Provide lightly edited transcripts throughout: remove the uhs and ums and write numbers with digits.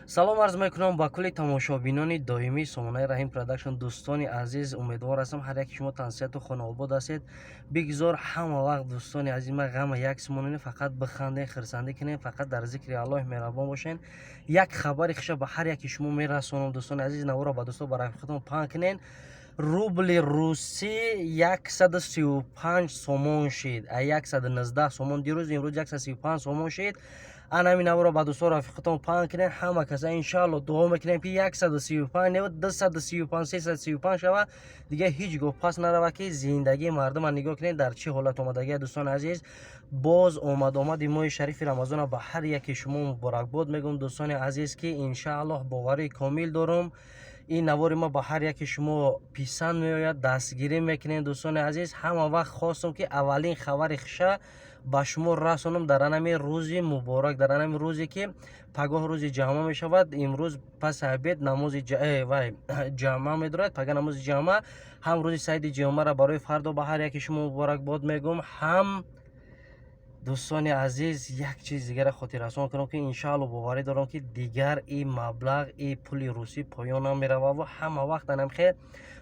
Салом арз мекунам ба кулли тамошобинони доимии сомонаи Раҳим Продакшн. Дӯстони азиз, умедвор ҳастам, ҳар яки шумо тансиҳату хонаобод ҳастед. Бигзор ҳама вақт, дӯстони азиз, ма ғама як симонем, фақат бихандем, хирсандӣ кунем, фақат дар зикри Аллоҳи меҳрабон бошем. Як хабари хуша ба ҳар яки шумо мерасонам. Дӯстони азиз, наворо ба дӯсто, ба рафиқатон паҳн кунен. Рубли русӣ 135 сомон шид, а 119 сомон дирӯз, имрӯз 135 сомон шид. Ана ҳамин наворо ба дӯсто, рафиқатон паҳн кунед. Ҳама каса, иншаалло, дуо мекунем, ки 135 не, 235, 335 шава, дигар ҳеҷ гоҳ пас нарава, ки зиндагии мардума нигоҳ кунед, дар чӣ ҳолат омадагия. Дӯстони азиз, боз омад-омади моҳи шарифи Рамазона ба ҳар яки шумо муборакбод мегӯм. Дӯстони азиз, ки иншааллоҳ боварии комил дорум, ин навори ма ба ҳар яки шумо писанд меояд, дастгирӣ мекунем. Дӯстони азиз, ҳама вақт хостум, ки аввалин хабари хуша ба шумо расонам дар анами рӯзи муборак, дар анами рӯзе, ки пагоҳ рӯзи ҷамъа мешавад. Имрӯз паси обед намози вай ҷамъа медорад, пага намози ҷамъа. Ҳам рӯзи саиди ҷамъаро барои фардо ба ҳар яки шумо муборакбод мегӯм. Ҳам, дӯстони азиз, як чиз дигаре хотиррасон кунам, ки иншаалло боварӣ дорам, ки дигар и маблағ, и пули русӣ поён намерававу ҳама вақт анамхе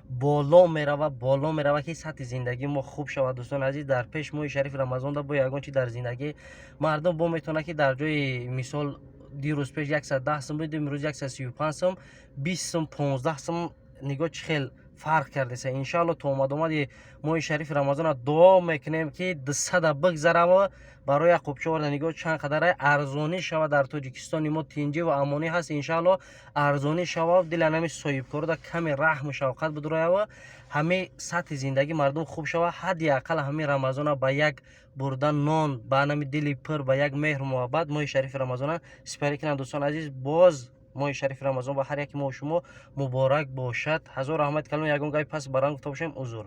боло мерава, боло мерава, ки сатҳи зиндагии мо хуб шавад. Дӯстони азиз, дар пеш моҳи шарифи Рамазонда бо ягон чи дар зиндагӣ мардум бо метавонад, ки дар ҷои, мисол, дирӯз пеш 110 сум буд, имрӯз 135 сум, 20 сум, 15 сум, нигоҳ, чӣ хел фарқ кардеса. Иншаалло, то омадомади моҳи шарифи Рамазона дуо мекунем, ки 200-а бигзараву барои як қубча оварда, нигоҳ, чанд қадар арзонӣ шавад. Дар Тоҷикистони мо тинҷӣ ва амонӣ ҳаст. Иншаалло, арзонӣ шава, дили анами соҳибкорода каме раҳму шавқат бидуроява, ҳамаи сатҳи зиндагии мардум хуб шава. Ҳадди ақал ҳамин Рамазона ба як бурда нон, ба анами дили пур, ба як меҳру муҳаббат моҳи шарифи Рамазона сипарӣ кунанд. Дӯстони азиз, боз моҳи шарифи Рамазон ба ҳар яки мо шумо муборак бошад. Ҳазор раҳмати калон. Ягон гапи пас баран гуфта бошем, узр.